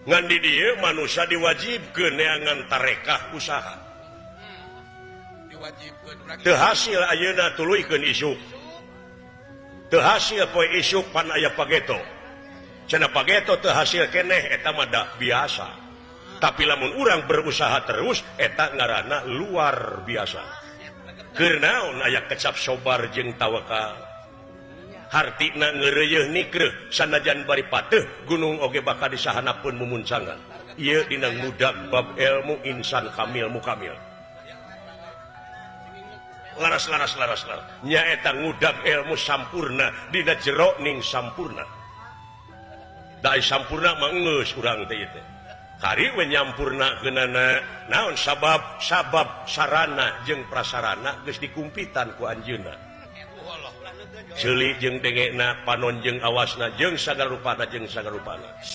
Ngan di dieu manusia diwajibkeun neangan tarekah usaha. Diwajibkeun urang. Teu hasil ayeuna, tuluykeun isuk. Teu hasil poe isuk, pan aya pageto. Cenah pageto teu hasil keneh, eta mah da biasa. Tapi lamun urang berusaha terus, eta ngaranna luar biasa. Keur naon aya kecap sobar jeung tawakal? Hartina ngeureuyeun nikreuh sanajan bari pateuh gunung oge bakal disahanapeun mumuncangan. Ieu dina ngudag bab ilmu insan kamil mukamil. Laras, laras, laras, laras. Nyaeta ngudag ilmu sampurna dina jero ning sampurna. Da sampurna mah geus urang teh ieu teh. Kari we nyampurnakeunana naon sabab? Sabab sarana jeung prasarana geus dikumpitan ku anjeunna. Ceuli jeung dengena, panon jeung awasna, jeung sagala rupana, jeung sagala rupana.